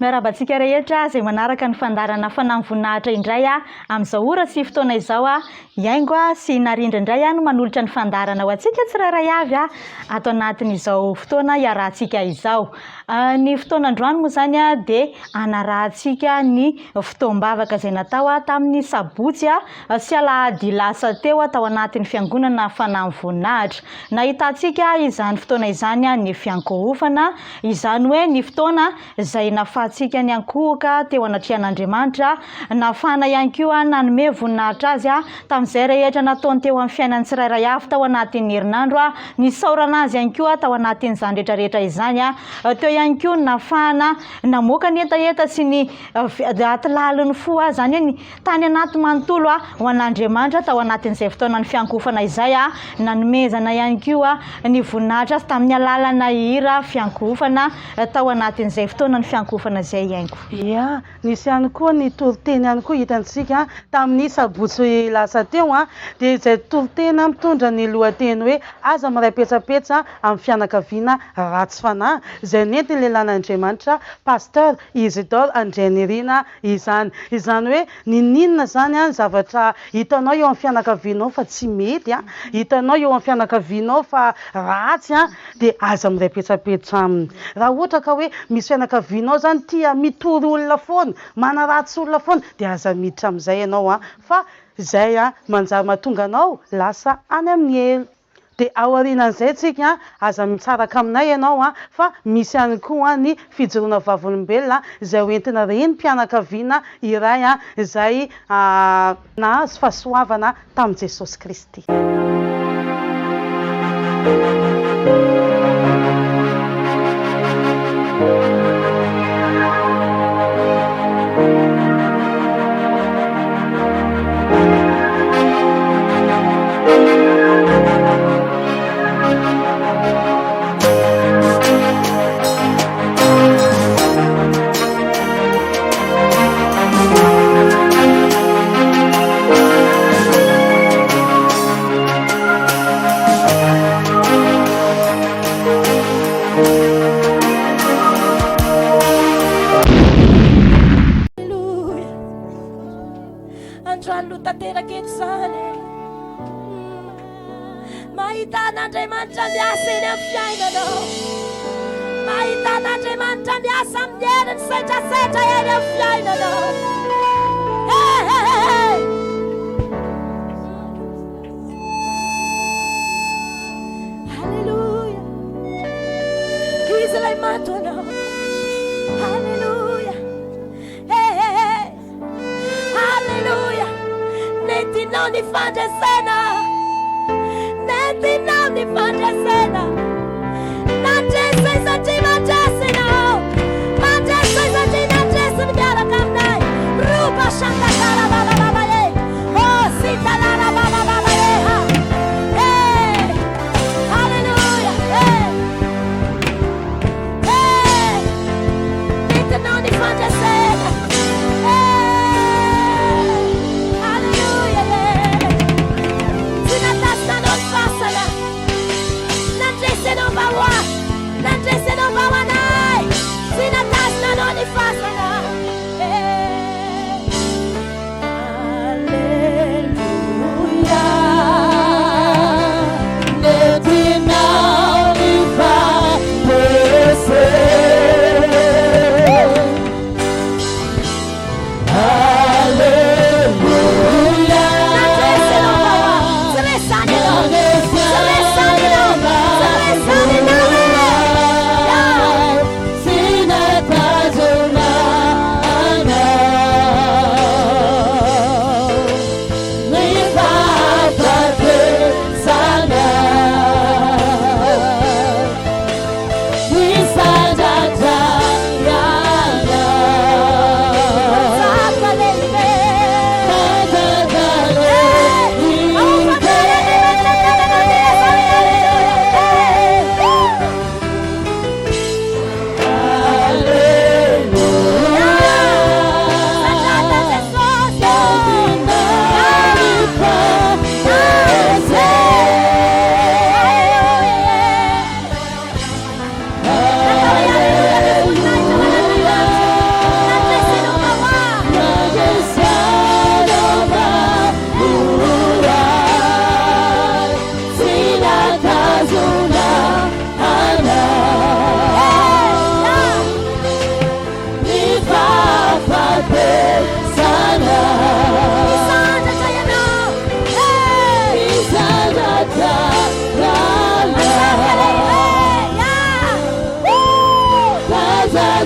Miarahaba antsika rehetra izay manaraka ny fandaharana Fanahy Voninahitra indray amin'izao ora sy fotoana izao. I Haingo sy i Narindra indray no manolotra ny fandaharana ho antsika tsirairay avy ato anatin'izao fotoana iarahantsika izao. Ny fotoana androany moa izany dia hanarahantsika ny fotoam-bavaka izay natao tamin'ny sabotsy sy alahady lasa teo tao anatin'ny fiangonana Fanahy Voninahitra. Nahitantsika izany fotoana izany ny fiankohofana, izany hoe ny fotoana izay nafahantsika niankohoka teo anatrehan'Andriamanitra, nahafahana ihany koa nanome voninahitra Azy tamin'izay rehetra nataony teo amin'ny fiainan'ny tsirairay avy tao anatin'ny herinandro, nisaorana Azy ihany koa tao anatin'izany rehetra rehetra izany. Teo ihany koa ny nahafahana namoaka ny hetaheta sy ny atilalin'ny fo, izany hoe ny tany anaty manontolo ho an'Andriamanitra tao anatin'izay fotoanan'ny fiankohofana izay, nanomezana ihany koa ny voninahitra Azy tamin'ny alalana hira fiankohofana tao anatin'izay fotoanan'ny fiankohofana izay iaingo. Ia, nisy ihany koa ny toriteny ihany koa hitantsika tamin'ny sabotsy lasa teo, dia izay toriteny mitondra ny lohateny hoe Aza miray petsapetsa amin'ny fianakaviana ratsy fanahy, izay nentin'ny lehilahin'Andriamanitra Pasteur Isidore Andrianirina izany. Izany hoe niniana izany ny zavatra hitanao eo amin'ny fianakavianao fa tsy mety, hitanao eo amin'ny fianakavianao fa ratsy dia aza miray petsapetsa aminy. Raha ohatra ka hoe misy fianakavianao izany tia mitory olona foana, manaratsy olona foana dia aza miditra amin'izay ianao fa izay manjary mahatonga anao lasa any amin'ny helo. Dia aorianan'izay tsika, aza misaraka aminay ianao an, fa misy ihany koa ny fijoroana vavolombelona izay ho entina renim-pianakaviana iray izay nahazo fahasoavana tamin'i Jesosy Kristy. Alléluia. Androany no tanteraka eto izany. Mahita an'Andriamanitra miasa eny amin'ny fiainanao. Mahita an'Andriamanitra miasa amin'ny heriny setrasetra eny amin'ny fiainanao. Hey, hey, hey, hey. Alléluia. Izy ilay maty ho anao. Alléluia. Hey, hey, hey. Alléluia. Nentinao ny fandresena. Nentinao ny fandresena. Nandresy satria mandresy ianao. Mandresy satria nandresy ny miaraka aminay. Roba shantakara baba baba e. Oh, sitalara baba baba e. Ha. Hey. Alléluia. Hey. Hey. Nentinao ny fandresena. Hey. Alléluia. Tsy natasinanao ny fasana. Nandresy ianao mba ho ahy. Nandresy ianao mba ho anay. Tsy natasinanao ny fasana. Hey. Alléluia. Nentinao ny fandresena. Alléluia. Nandresy ianao mba ho ahy. Tsy resany ianao. Tsy resany ianao. Tsy resany ianao e. Yeah.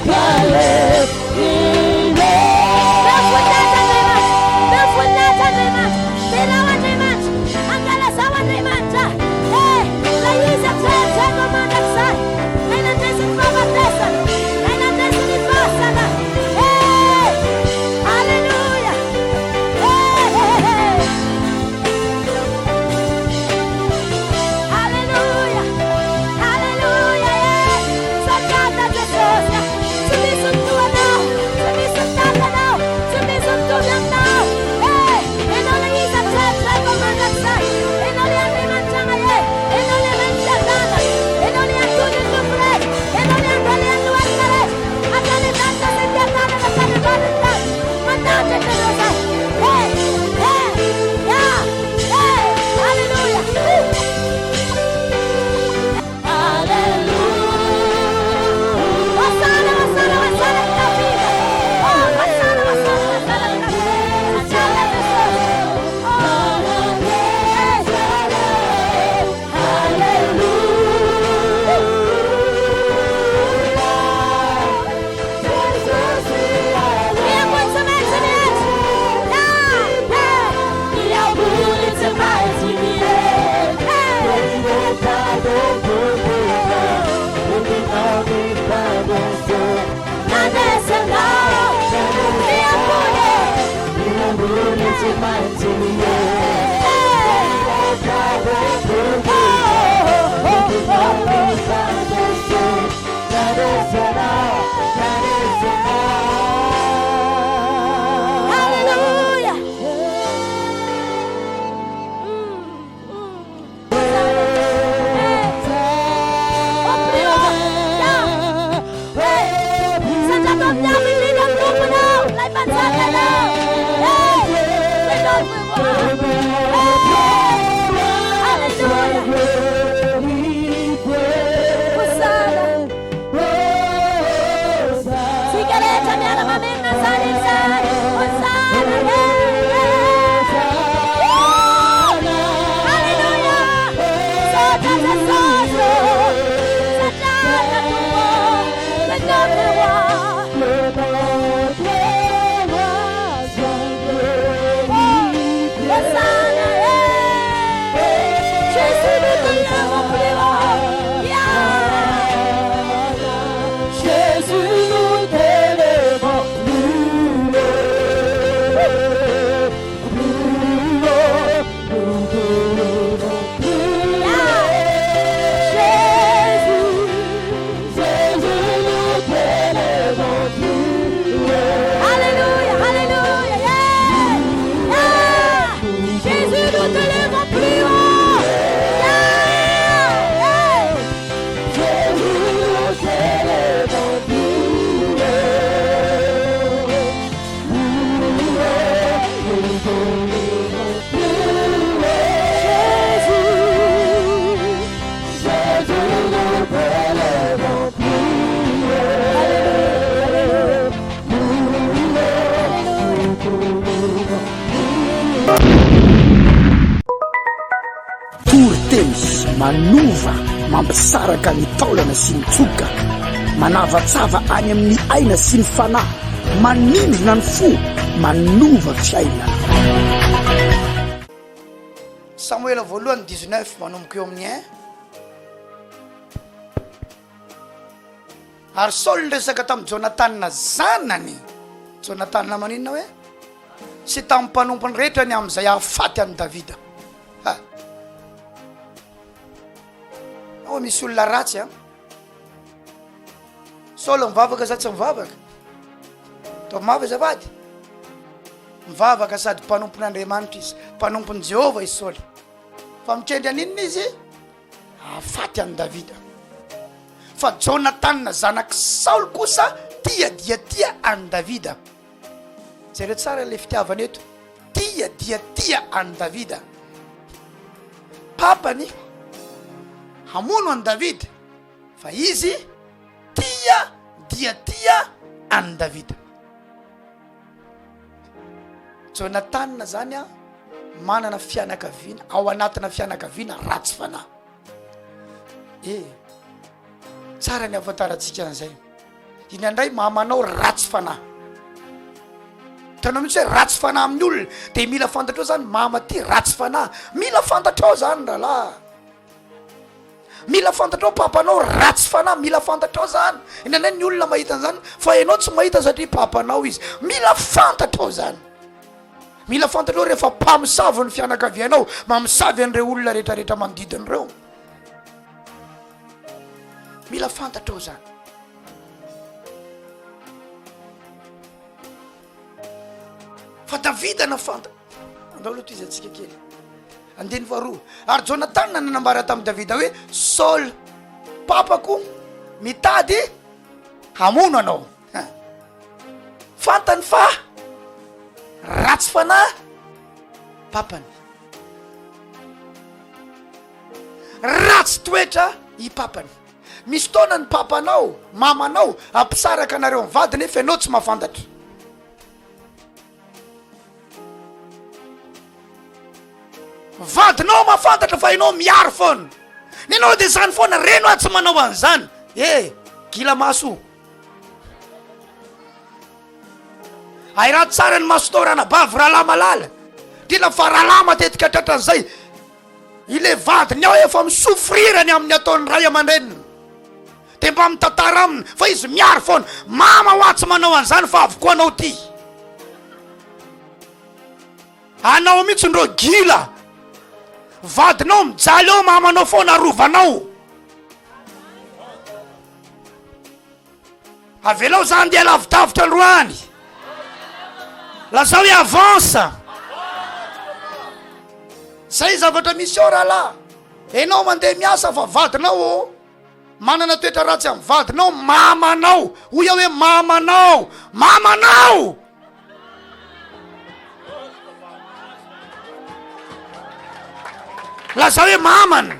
Be voninahitra Andriamanitra, be voninahitra Andriamanitra, derao Andriamanitra, ankalazao Andriamanitra. Eh, ilay izy hatrahatrainao mandrakizay, ilay nandresy ny fahafatesana, ilay nandresy ny fasana. Eh, Alléluia. Eh, eh, eh. Alléluia. Alléluia. Eh. Sakata Jesosy. Tsy misy ny toa anao, tsy misy ny tahaka anao, tsy misy mitovy aminao. Eh, ianao ilay izy hatrahatraiko mandrakizay. Ianao ilay Andriamanitra mahery. Ianao ilay Rain'ny fiadanana. Ianao ilay antony ny nofo rehetra. Ianao ilay andalehan'ny lohalika rehetra. Hatrany an-danitra sy ety an-tany ary hatrany ambanin'ny tany. Mandahatra ianareo izay. Eh, eh, ya, eh, Alléluia. Hosana, hosana, hosana ry Davida. Oh, hosana, hosana, hosana ry Davida. Hatrany Jesosy. Oh, eh. Miambony tsy maintsy mihetra. Ya, eh. Miambony tsy maintsy mihetra. Eh. Nandresy anao. Miambony. Eh. Oh, oh, oh, oh. Hallelujah. Eh. Oh, plus haut. Ya. Eh. Sandrato amin'ny avo indrindra ny Tomponao, ilay mpanjakanao. Eh. Le Eh. Alléluia. Hosana. Tsika rehetra miara-mamerina zany izany. Hosana. Eh, eh. Alléluia. Misaotra Jesosy. Sandratra Tompo. Le notre roi. Hosanna, eh. Jésus, nous t'élèvons plus haut. Ya. Jésus, nous t'élèvons plus haut, plus haut, nous t'élèvons plus haut. Jésus. Jésus, nous t'élèvons plus haut. Alléluia, Alléluia, yeah. Yeah. Jésus, nous te lèvons plus haut. Yeah. Yeah. Jésus, nous t'élèvons plus haut. Plus haut, nous t'élèvons plus haut. Jésus. Jésus, nous t'élèvons plus haut. Plus haut, nous t'élèvons Toriteny manova, mampisaraka ny taolana sy ny tsoka, manavatsava any amin'ny aina sy ny fanahy, manindrona ny fo, manova fiainana. Samoela voalohany 19 manomboka eo amin'ny 1. Ary Saoly niresaka tamin'i Jonatana zanany. Jonatana maninona hoe? Sy tamin'ny mpanompony rehetra ny amin'izay hahafaty an'i Davida. Ha. Ao misy olona ratsy a. Saoly mivavaka sa tsy mivavaka? Ataovy mafy azafady. Mivavaka sady mpanompon'Andriamanitra izy, mpanompon'i Jehovah i Saoly. Fa mikendry an'inona izy? Hahafaty an'i Davida. Fa Jonatana zanak'i Saoly kosa tia dia tia an'i Davida. Jereo tsara ilay fitiavana eto. Tia dia tia an'i Davida. Papany hamono an'i Davida, fa izy tia dia tia an'i Davida. Jonatana zany a manana fianakaviana ao anatina fianakaviana ratsy fanahy. E tsara ny ahafantarantsika an'izay. Indraindray mamanao ratsy fanahy. Hitanao mihitsy hoe ratsy fanahy amin'ny olona, de mila fantatrao zany mama ty ratsy fanahy. Mila fantatrao zany rahalahy. Mila fantatrao papanao ratsy fanahy, mila fantatrao zany. Indraindray ny olona mahita an'izany fa ianao tsy mahita satria papanao izy. Mila fantatrao zany. Mila fantatrao rehefa mpamosavy ny fianakavianao, mamosavy an'ireo olona rehetrarehetra manodidina ireo. Mila fantatrao zany. Fa Davida nafanta. Andao aloha tohizantsika kely. Andininy faharoa. Ary Jonatana nanambara tamin'i Davida hoe, Saoly, papako, mitady hamono anao. Fantany fa ratsy fanahy papany. Ratsy toetra i papany. Misy fotoana ny papanao, mamanao, hampisaraka anareo mivady nefa ianao tsy mahafantatra. Vadinao mahafantatra fa ianao miaro foana. Ny anao de zany foana, reno aho tsy manao an'izany. Eh, gila maso o. Hay raha tsara ny masonao ranabavy rahalahy malala. Tena fa rahalahy matetika tratran'izay. Ilay vadiny ao efa mi-souffrir ny amin'ny ataon'ny ray aman-dreniny. Dia mba mitantara aminy fa izy miaro foana. Mama hoa tsy manao an'izany fa avokoa anao ty. Anao mihitsy ndreo gila. Vadinao mijaly eo mamanao foana arovanao. Avelao za andeha lavidavitra androany. Lazao hoe avance. Zay zavatra misy ao rahalahy. Enao mandeha miasa fa vadinao ô. Manana toetra ratsy amin'ny vadinao, mamanao. Hoy aho hoe mamanao. Mamanao! Lazao hoe mamana.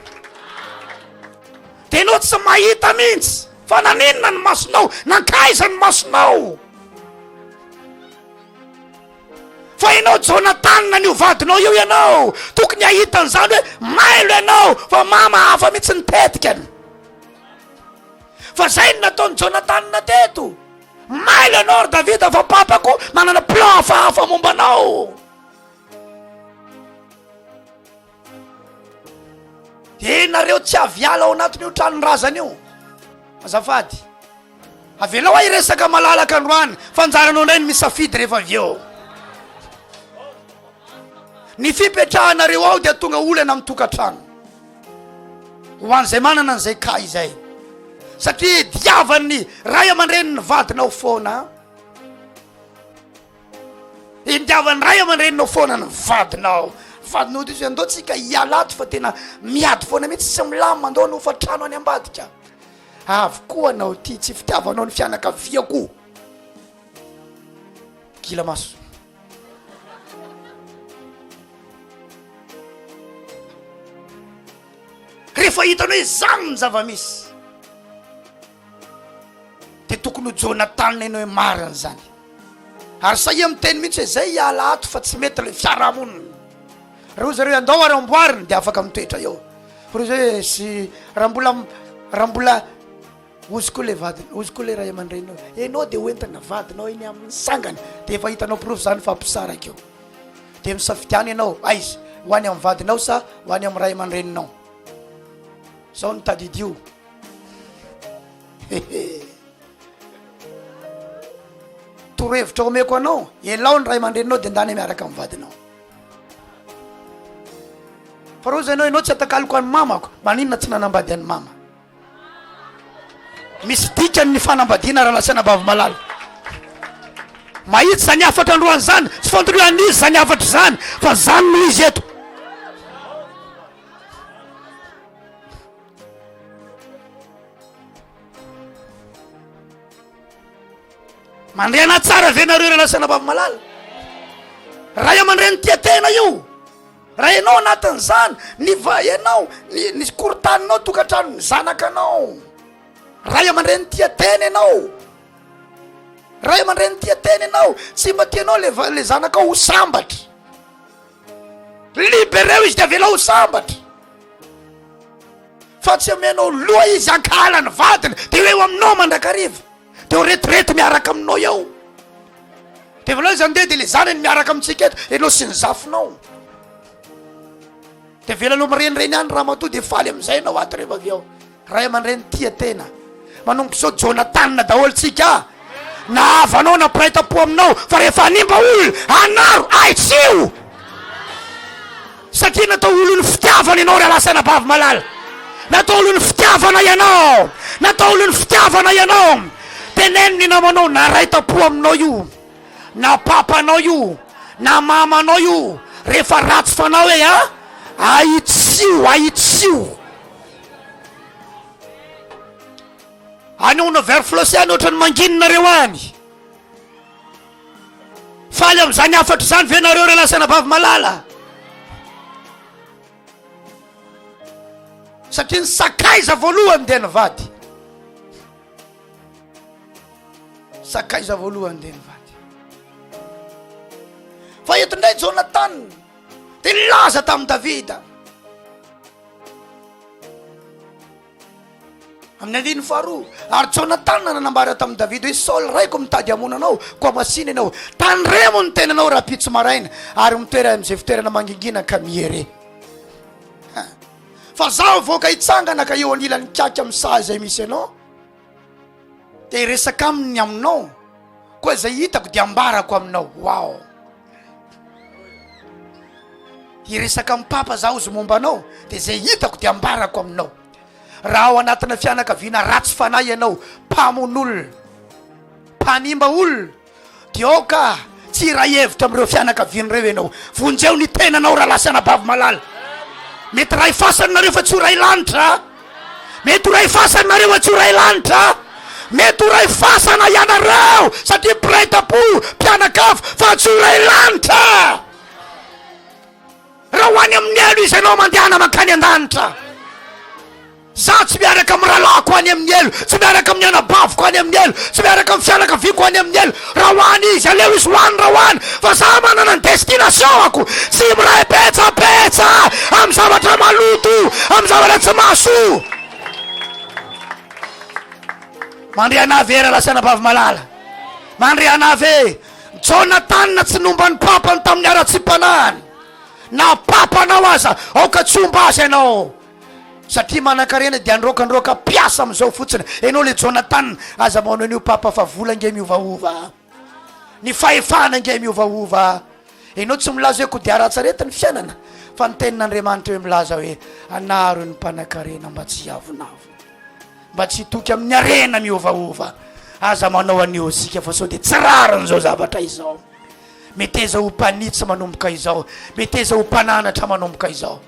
Dia ianao tsy mahita mihitsy. Fa naninona ny masonao? Nankaiza ny masonao? Fa ianao Jonathan an'io vadinao io ianao. Tokony hahita an'izany hoe mailo ianao fa mama hafa mihitsy ny tetikany. Fa zay no nataon'i Jonathan teto. Mailo ianao ry Davida fa papako manana plan hafahafa momba anao. Ianareo tsy avy hiala ao anatin'io tranon-drazana io. Azafady. Avelao aho hiresaka malalaka androany fa anjaranao indray ny misafidy rehefa avy eo. Ny fipetrahanareo ao dia tonga olana amin'ny tokantrano. Ho an'izay manana an'izay cas izay. Satria diavan'ny ray aman-drenin'ny vadinao foana. Indiavan'ny ray aman-dreninao foana ny vadinao. Vadinao diso andao tsika hiala ato fa tena miady foana mihitsy tsy milamina andao hanofa trano any ambadika. Avy koa anao ty tsy fitiavanao ny fianakaviako. Gila maso. Rehefa hitanao hoe zany ny zava-misy de tokony ho Jonathan ianao hoe marina zany. Ary sahia miteny mihitsy hoe zay hiala ato fa tsy mety le fiarahamonina. Raha hoy zareo hoe andao ary amboarina de afaka mitoetra eo. Fa raha hoy zareo hoe sy raha mbola raha mbola hozy koa le vadiny, hozy koa le ray aman-dreninao, enao de hoentina vadinao eny amin'ny sangany de efa hitanao porofo zany fa mpisaraka eo. De misafidiana ianao aiza, ho any amin'ny vadinao sa ho any amin'ny ray aman-dreninao. Zao no tadidio. Hehe. Torohevitra omeko anao, elao ny ray aman-dreninao de ndany miaraka amin'ny vadinao. Fa raha ozy ianao, ianao tsy atakaloko an'i mamako, maninona tsy nanambady an'i mama? Misy dikany ny fanambadiana rahalahy sy anabavy malala. Mahitsy izany hafatra androany izany, tsy fantatra hoe an'iza izany hafatra izany, fa izany no izy eto. Mandehana tsara ve nareo rahalahy sy anabavy malala? Ray aman-dreny tia tena io. Raha ianao anatin'izany, ny va ianao, ny ny korontaninao tokantrano, ny zanakanao. Ray aman-dreny tia tena ianao. Ray aman-dreny tia tena ianao. Tsy mba tianao le va- le zanakao ho sambatra. Libereo izy de avelao ho sambatra. Fa tsy amenao loha izy hankahala ny vadiny de ho eo aminao mandrakariva. De ho retirety miaraka aminao eo. De voalohany izy andeha de le zanany miaraka amintsika eto, ianao sy ny zafinao. De avelanao mirenireny any ramatoa de faly amizay ianao ato rehefa avy eo. Ray aman-dreny tia tena. Manomboka izao Jonathan daholo tsika a! Na havanao na mpiray tampo aminao fa rehefa hanimba olona, anaro, ahitsio! Satria natao olon'ny fitiavana ianao rahalahy sy anabavy malala. Natao olon'ny fitiavana ianao. Natao olon'ny fitiavana ianao. Teneno ny namanao na ray tampo aminao io, na papanao io, na mamanao io, rehefa ratsy fanao hoe a, ahitsio, ahitsio. Any Onaverflosy any ohatran'ny manginy nareo any. Faly amin'izany hafatra izany ve nareo ry lahy anabavy malala? Satria ny sakaiza voalohany dia ny vady. Sakaiza voalohany dia ny vady. Fa eto indray Jonathan dia nilaza tamin'i Davida. Amin'ny andininy faharoa, ary Jonatana nanambara tamin'i Davida hoe, Saoly raiko mitady hamono anao, koa masìna ianao. Tandremo ny tenanao rahampitso maraina, ary mitoera amin'izay fitoerana mangingina ka miere. Fa zaho hivoaka hitsangana ka eo anilan'ny kiaka amin'ny saha izay misy anao, dia hiresaka aminy ny aminao, koa izay hitako dia ambarako aminao. Wow! Hiresaka amin'ny papa zaho ozy momba anao, dia izay hitako dia ambarako aminao. Raha ao anatina fianakaviana ratsy fanahy ianao, mpamono olona, mpanimba olona, dia aoka tsy hiray hevitra amin'ireo fianakaviana ireo ianao. Vonjeo ny tenanao rahalahy sy anabavy malala. Mety ray fasana nareo fa tsy ho ray lanitra. Mety ho ray fasana nareo fa tsy ho ray lanitra. Mety ho ray fasana ianareo satria mpiray tampo, mpianakavy fa tsy ho ray lanitra. Raha ho any amin'ny helo izy ianao mandehana mankany an-danitra. Za tsy miaraka amin'ny rahalahiko any amin'ny helo, tsy miaraka amin'ny anabaviko any amin'ny helo, tsy miaraka amin'ny fianakaviako any amin'ny helo. Raha ho any izy, aleo izy ho any raha ho any, fa za manana ny destination-ako. Tsy miray petsapetsa amin'ny zavatra maloto, amin'ny zavatra tsy mahasoa. Mandre anah ve rahalahy sy anabavy malala? Mandre anah ve? Jonatana tsy nomba ny papany tamin'ny haratsiam-panahiny. Na papanao aza, aoka tsy homba azy ianao. Satria manankarena dia androakandroaka mpiasa amin'izao fotsiny. Ianao le Jonathan, aza manao an'io papa fa vola ange miovaova. Ny fahefana ange miovaova. Ianao tsy milaza hoe kodiaran-tsarety ny fiainana, fa ny tenin'Andriamanitra hoe milaza hoe anaro ny mpanankarena mba tsy hiavonavona. Mba tsy hitoky amin'ny harena miovaova. Aza manao an'io isika fa sao dia tsy rariny izao zavatra izao. Meteza ho mpanitsy manomboka izao. Meteza ho mpananatra manomboka izao.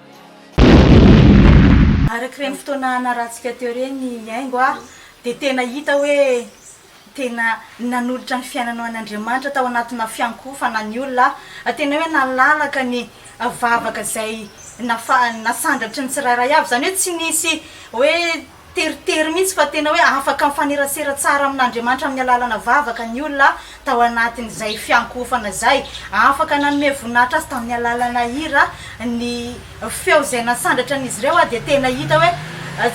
Araka ireny fotoana narahantsika teo ireny Haingo a, dia tena hita hoe tena nanolotra ny fiainany ho an'Andriamanitra tao anatina fiankohofana ny olona, tena hoe nalalaka ny vavaka izay nafa- nasandratry ny tsirairay avy, izany hoe tsy nisy hoe teritery mihitsy fa tena hoe afaka mifanerasera tsara amin'Andriamanitra amin'ny alalana vavaka ny olona tao anatin'izay fiankohofana izay. Afaka nanome voninahitra azy tamin'ny alalana hira ny feo izay nasandratra an'izy ireo dia tena hita hoe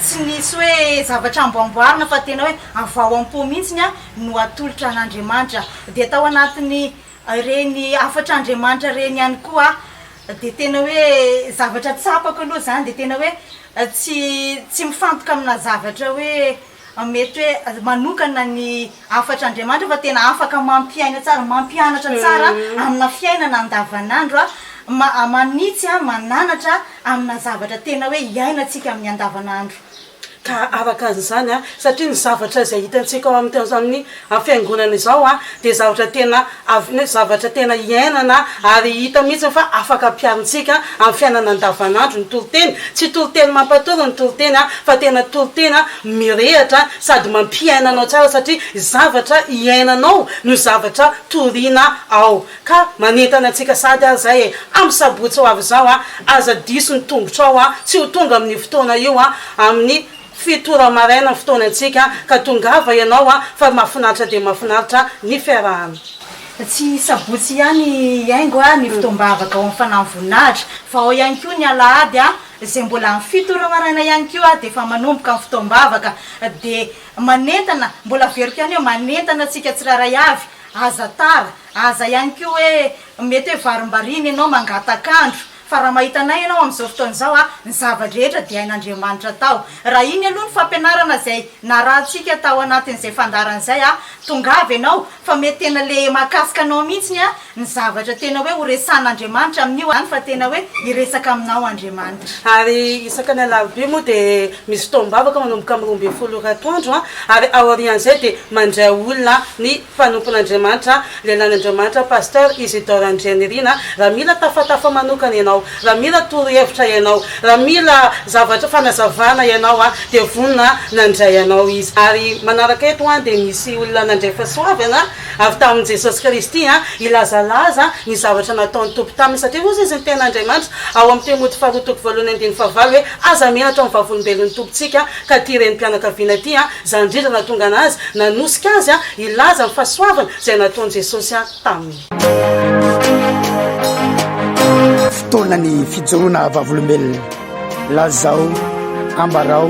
tsy nisy hoe zavatra amboamboarina fa tena hoe avy ao am-po mihitsy no atolotra an'Andriamanitra. Dia tao anatin'ny Ireny hafatr'Andriamanitra ireny ihany koa dia tena hoe zavatra tsapako aloha izany dia tena hoe tsy tsy mifantoka amina zavatra hoe mety hoe manokana ny hafatr'Andriamanitra fa tena afaka mampiaina tsara, mampianatra tsara amina fiainana andavanandro, manitsy, mananatra amina zavatra tena hoe iainantsika amin'ny andavanandro. Ka araka an'izany, satria ny zavatra izay hitantsika ao amin'ny amin'ny fiangonana izao dia zavatra tena avy ny zavatra tena iainana ary hita mihitsy fa afaka ampiharintsika amin'ny fiainana andavanandro ny toriteny. Tsy toriteny mampatory ny toriteny fa tena toriteny mirehatra sady mampiaina anao tsara satria zavatra iainanao no zavatra toriana ao. Ka manentana antsika sady aho zay e, am sabotsy ho avy izao a, aza diso ny tongotrao a, tsy ho tonga amin'io fotoana io a, amin'ny fito ora maraina ny fotoanantsika ka tongava ianao a, fa mahafinaritra dia mahafinaritra ny fiarahana. Tsy sabotsy ihany Haingo a, ny fotoam-bavaka ao amin'ny Fanahy Voninahitra, fa ao ihany koa ny alahady a. izay mbola amin'ny 7 ora maraina ihany koa dia efa manomboka ny fotoam-bavaka. Dia manentana, mbola averiko ihany hoe manentana antsika tsirairay avy, aza tara, aza ihany koa hoe mety hoe varimbariana ianao mangatak'andro, Fa raha mahita anay ianao amin'izao fotoana izao a, ny zava-drehetra dia hain'Andriamanitra atao. Raha iny aloha ny fampianarana izay narahantsika tao anatin'izay fandaharana izay a, tongava ianao fa mety tena le mahakasika anao mihitsiny a, ny zavatra tena hoe ho resahan'Andriamanitra amin'io any fa tena hoe hiresaka aminao Andriamanitra. Ary isaka ny alarobia moa dia misy fotoam-bavaka manomboka amin'ny 12 ora atoandro ary aorian'izay dia mandray olona ny mpanompon'Andriamanitra, lehilahin'Andriamanitra Pasteur Isidore Andrianirina, raha mila tafatafa manokana ianao, raha mila torohevitra ianao, raha mila zavatra fanazavana ianao dia vonona nandray anao izy. Ary manaraka eto dia nisy olona nandray fahasoavana avy tamin'i Jesosy Kristy hilazalaza ny zavatra nataon'ny Tompo taminy, satria hozy izy ny tenin'Andriamanitra ao amin'ny Timoty faharoa toko voalohany andininy fahavalo hoe, Aza menatra amin'ny vavolombelon'ny Tompontsika, ka ity renim-pianakaviana ity, izany indrindra nahatonga anazy nanosika azy hilaza ny fahasoavana izay nataon'i Jesosy taminy. Fotoanan'ny fijoroana vavolombelona. Lazao, ambarao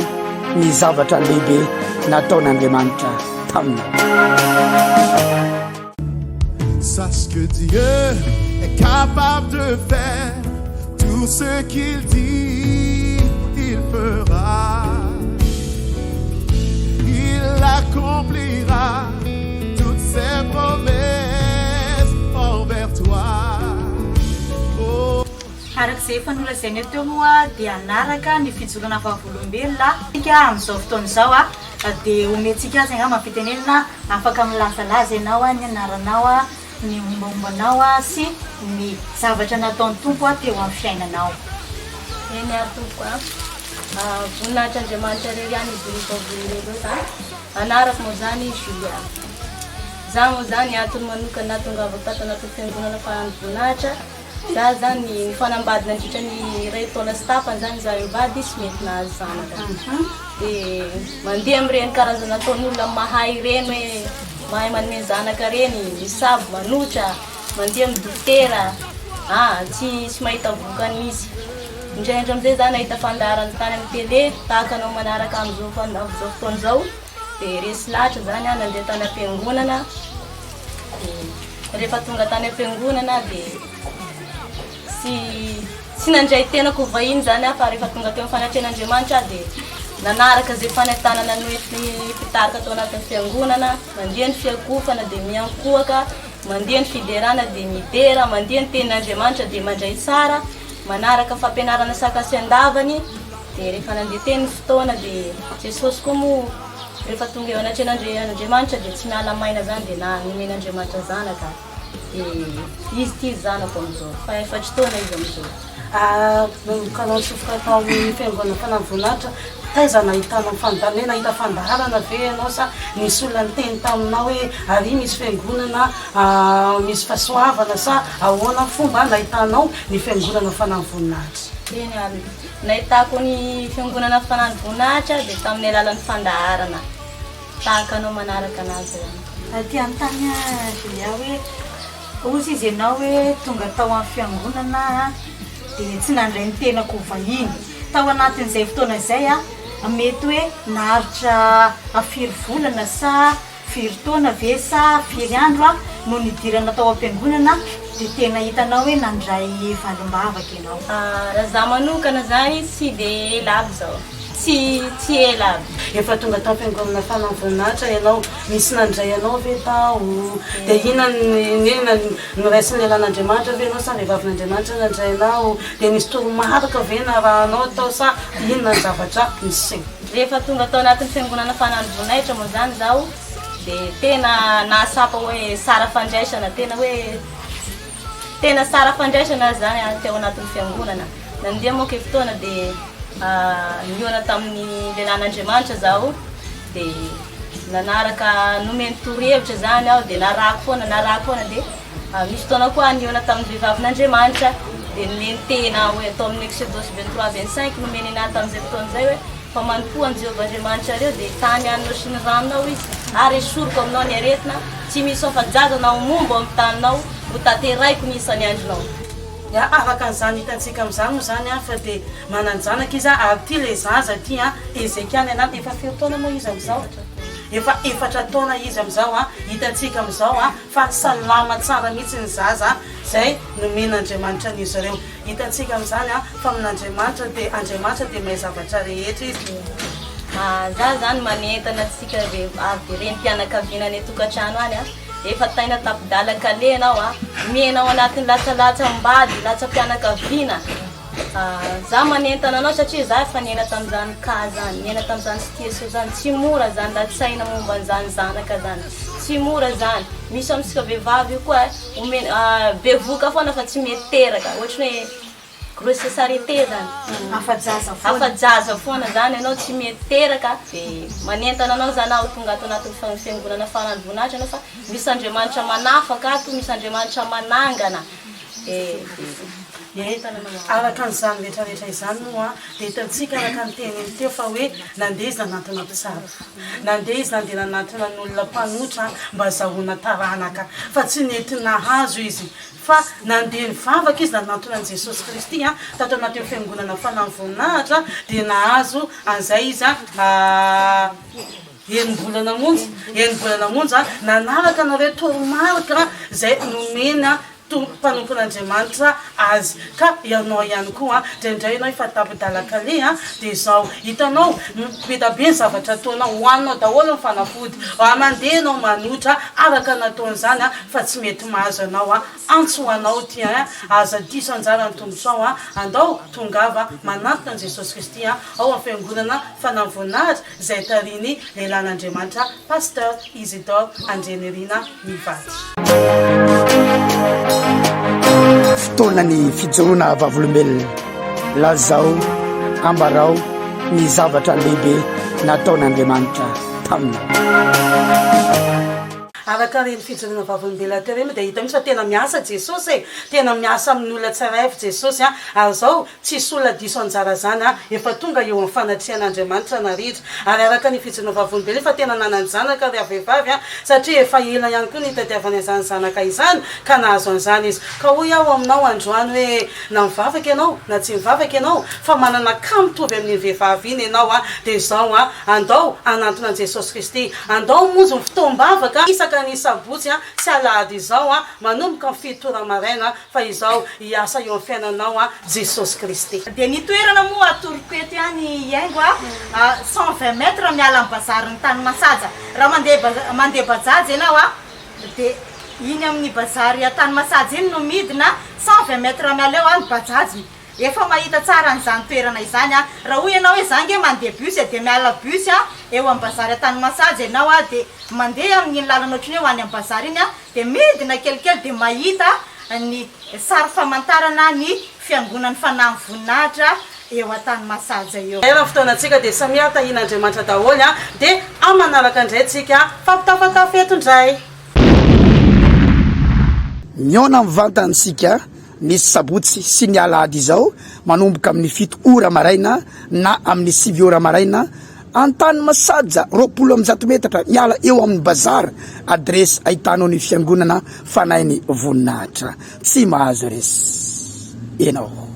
ny zavatra lehibe nataon'Andriamanitra taminao. Sache que Dieu est capable de faire tout ce qu'il dit, il fera. Il accomplira toutes ses promesses envers toi. Oh. Araka izay efa nolazaina teo moa dia hanaraka ny fijoroana vavolombelona isika amin'izao fotoana izao. Dia omentsika azy angamba ny fitenenana, afaka milazalaza ianao ny anaranao, ny mombamomba anao sy ny zavatra nataon'ny Tompo teo amin'ny fiainanao. Eny ary tompoko a. Voninahitr' Andriamanitra irery ihany izy ireo vavolombelona ireo zany. Anarako moa zany Julia. Za moa zany antony manokana nahatongavako tato anatin'ny fiangonana Faran'ny Voninahitra. Za zany nifanambady nandritra ny iray taona sy tapany zany za mivady tsy mety nahazo zanaka. De mandeha amin'ireny karazana ataon'olona mahay ireny hoe mahay manome zanaka ireny, misabo, manotra, mandeha amin'ny dokotera, ah tsy tsy mahita vokany mihitsy. Indray andro amin'izay za nahita fandaharana tany amin'ny télé tahaka anao manaraka amin'izao fan- amin'izao fotoana izao de resy lahatra zany aho nandeha tany am-piangonana. Rehefa tonga tany am-piangonana aho dia tsy tsy nandray tenako ho vahiny izany aho fa rehefa tonga teo amin'ny fanatrehan'Andriamanitra aho dia nanaraka izay fanentanana noentin'ny mpitarika tao anatin'ny fiangonana, mandeha ny fiakofana dia miankohoka, mandeha ny fiderana dia midera, mandeha ny tenin'Andriamanitra dia mandray tsara, manaraka fampianarana saka sy andavany. Dia rehefa nandeha teny ny fotoana dia Jesosy koa moa rehefa tonga eo anatrehan'Andriamanitra dia tsy miala maina zany dia na nomen'Andriamanitra zanaka dia izy ity zanako amin'izao fa efatry taona izy amin'izao. Nanomboka nantsofoka tao amin'ny fiangonana Fanahy Voninahitra, taiza nahitana fandaharana, hoe nahita fandaharana ve ianao sa nisy olona niteny taminao hoe ary misy fiangonana misy fahasoavana sa ahoana fomba nahitanao ny fiangonana Fanahy Voninahitra? Eny ary. Nahitako ny Fiangonana Fanahy Voninahitra dia tamin'ny alalan'ny fandaharana tahaka anao manaraka anazy izany. Te hanontany aho Julia hoe hozy izy ianao hoe tonga tao amin'ny fiangonana dia tsy nandray ny tenako ho vahiny. Tao anatin'izay fotoana izay mety hoe naharitra firy volana sa Firy taona ve sa firy andro no nidirana tao am-piangonana dia tena hitanao hoe nandray valim-bavaka ianao? Raha za manokana zany tsy de ela aby zao, tsy tsy ela aby. Efa tonga tao am-piangonana Fanahy Voninahitra ianao, nisy nandray anao ve tao? Dia inona ny inona noraisin'ny lehilahin'Andriamanitra ve ianao sa vehivavin'Andriamanitra nandray anao? Dia nisy toromarika ve narahanao tao sa inona ny zavatra niseho? Rehefa tonga tao anatin'ny fiangonana Fanan'ny Voninahitra moa izany izaho dia tena nahatsapa hoe tsara fandraisana, tena hoe tena tsara fandraisana izany aho teo anatin'ny fiangonana. Nandeha moa kay fotoana dia nihaona tamin'ny lehilahin'Andriamanitra izaho dia nanaraka nomeny torohevitra izany aho dia narahako foana, narahako foana dia Misy fotoana koa aho nihaona tamin'ny vehivavin'Andriamanitra, dia nomeny tena aho hoe, tao amin'ny Eksodosy 23, 25, nomeny an'ahy tamin'izay fotoana izay hoe, Fa manompoa an'i Jehovah Andriamanitrareo, dia hitahy ny haninao sy ny ranonao Izy, ary hesoriko aminao ny aretina, tsy misy afa-jaza na ho momba ao amin'ny taninao, ho tanterahiko ny isan'ny andronao. Ya, araka an'izany hitantsika amin'izany moa izany an, fa dia manan-janaka izy an, ary ity ilay zaza ity an, Hezekia ny anarany, efa firy taona moa izy amin'izao? Efa efatra taona izy amin'izao an, hitantsika amin'izao an, fa salama tsara mihitsy ny zaza izay nomen'Andriamanitra an'izy ireo. Hitantsika amin'izany an, fa amin'Andriamanitra dia, Andriamanitra dia mahay zavatra rehetra izy. Za zany manentana antsika vehivavy renim-pianakaviana any an-tokantrano any an, Efa taina tapi-dalan-kaleha ianao a, miaina ao anatin'ny latsalatsa-mbady, latsa-pianakaviana. Za manentana anao satria za efa niaina tamin'izany cas zany, niaina tamin'izany situation zany, tsy mora zany latsaina momba an'izany zanaka zany, tsy mora zany. Misy amintsika vehivavy io koa omena bevohoka foana fa tsy mety teraka, ohatry ny hoe Grossesse arrêtée zany. Afa-jaza foana. Afa-jaza foana zany ianao tsy mety teraka de manentana anao zany aho tonga ato anatin'ny fiangonana faran'ny voninahitra ianao fa misy Andriamanitra manafaka ato, misy Andriamanitra manangana de manentana anao aho. Araka an'izany rehetra rehetra izany moa dia hitantsika araka ny teniny teo fa hoe nandeha izy nanantona mpitsabo, nandeha izy nandeha nanantona ny olona mpanotra mba azahoana taranaka fa tsy nety nahazo izy Fa nandeha nivavaka izy nanantona an'i Jesosy Kristy tato anatin'ny fiangonana Fanahy Voninahitra dia nahazo an'izay izy enim-bolana monja, enim-bolana monja nanaraka anareo toromarika izay nomena mpanompon'Andriamanitra azy. Ka ianao ihany koa indraindray ianao efa tapi-dalan-kaleha dia izao hitanao be da be ny zavatra ataonao, hohaninao daholo ny fanafody, mandeha ianao manotra araka ny nataon'izany fa tsy mety mahazo anao a, antso ho anao ity a, aza diso anjara ny tongotrao a, andao tongava manantona an'i Jesosy Kristy a, ao amin'ny fiangonana Fanahy Voninahitra izay tarihin'ny lehilahin'Andriamanitra Pasteur Isidore Andrianirina mivady. Fotoanan'ny fijoroana vavolombelona. Lazao, ambarao ny zavatra lehibe nataon'Andriamanitra taminao. Araka ireny fijoroana vavolombelona teo ireny dia hita mihitsy fa tena miasa Jesosy e! Tena miasa amin'ny olona tsirairay avy Jesosy an! Ary izao tsisy olona diso anjara izany an! Efa tonga eo amin'ny fanatrehan'Andriamanitra narindra. Ary araka ny fijoroana vavolombelona io fa tena nanan-janaka ravehivavy an! Satria efa ela ihany koa nitadiavany an'izany zanaka izany ka nahazo an'izany izy. Ka hoy aho aminao androany hoe na mivavaka ianao na tsy mivavaka ianao fa manana cas mitovy amin'iny vehivavy iny ianao an! Dia izao an! Andao hanantona an'i Jesosy Kristy. Andao hamonjy ny fotoam-bavaka isaka ny sabotsy sy alahady izao manomboka amin'ny fito ora maraina fa izao hiasa eo amin'ny fiainanao Jesosy Kristy. Dia ny toerana moa atoroko eto ihany hiaingo a, 120 mètres miala amin'ny bazarin'ny Tanimasaja. Raha mandeha mandeha bajaj ianao a, dia iny amin'ny bazary Antanimasaja iny no midina, 120 mètres miala eo ny bajaj. Efa mahita tsara an'izany toerana izany aho. Raha hoy ianao hoe za nge mandeha bus dia miala bus eo amin'ny bazary Antanimasaja ianao dia mandeha amin'iny lalana ohatran'ny hoe ho any amin'ny bazary iny dia midina kelikely dia mahita ny sary famantarana ny fiangonan'ny Fanahin'ny Voninahitra eo Antanimasaja eo. Ela ny fotoanantsika dia samia tahian'Andriamanitra daholo an, dia amin'ny manaraka indray tsika fampitafatafa eto indray. Mihaona mivantana isika ny sabotsy sy ny alahady izao manomboka amin'ny fito ora maraina na amin'ny sivy ora maraina Antanimasaja, 120 metatra miala eo amin'ny bazar, adiresy ahitanao ny fiangonana Fanahin'ny Voninahitra. Tsy mahazo resy ianao.